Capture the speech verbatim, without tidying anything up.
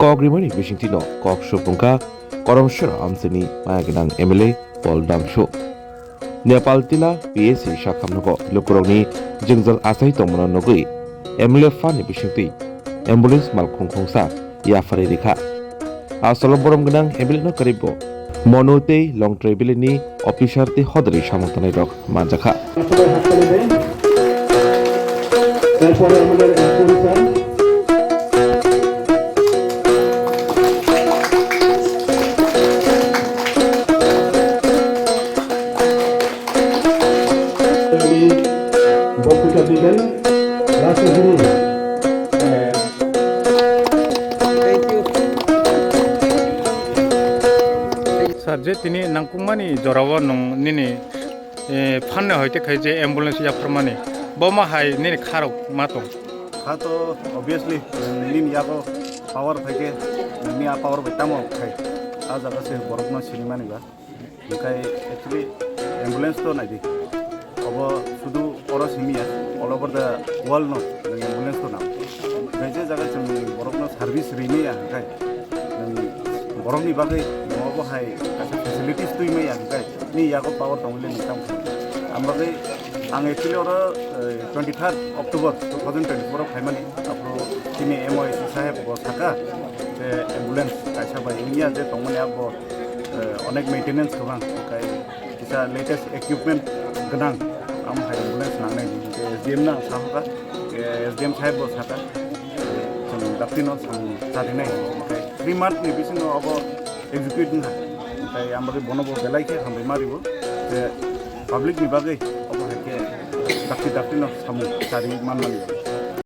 Kok rimani bisingtwi no kok supungkha Koromsora amchini maya gwnang M L A Paul Damsu. Nepal Tila P S C sakhamnogo lukurokni jwngjal achai tongmano nugwi M L A phan ni bisingtwi ambulance malkhung khungsa yapharwi rikha. A salo borom gwnang M L A no kwrwibo Monu tei Longtrai Valley ni officer tei hodari samung tanai rok manjakha. Sir, je tini nangkukmani jorao nwng nini, eh, phanne hoite khai je ambulance yapharmani, bo ma hai nini kharok ma tong? Kha to obviously, nini yago power phaikhe, nini a power bai tamo khai, a jaga se borokno sinimani ba. Hingkai actually ambulance to naidi. Obo sudu oro simi ya, all over the world no, nwng ambulance to nang. Hingkai je jaga chwng borokno service rini ya, hingkai nwng borokni bagwi obo hai kaisa facilities twi mai ya, hingkai ni yago power tongwi le nwng tamo. Ang bagwi, ang actually oro, eh, twenty third October two thousand twenty four o phaimani, aphuru chini M O A C saheb bo saka, je ambulance kaisa bai wngya je tongmani abo, eh, onek maintenance kwbang, hingkai kisa latest equipment gwnang, amo hai ambulance nangnai, hingke S D M no ang sahoka, eh, S D M saheb bo saka, eh, chwng dakti no samung charinai, hingke three month ni bisingo abo execute wngkha, hingke ang bagwi bono bo belai khe hambai ma rwo, je public ni bagwi obo hai khe dakti dakti no samung chari manmani.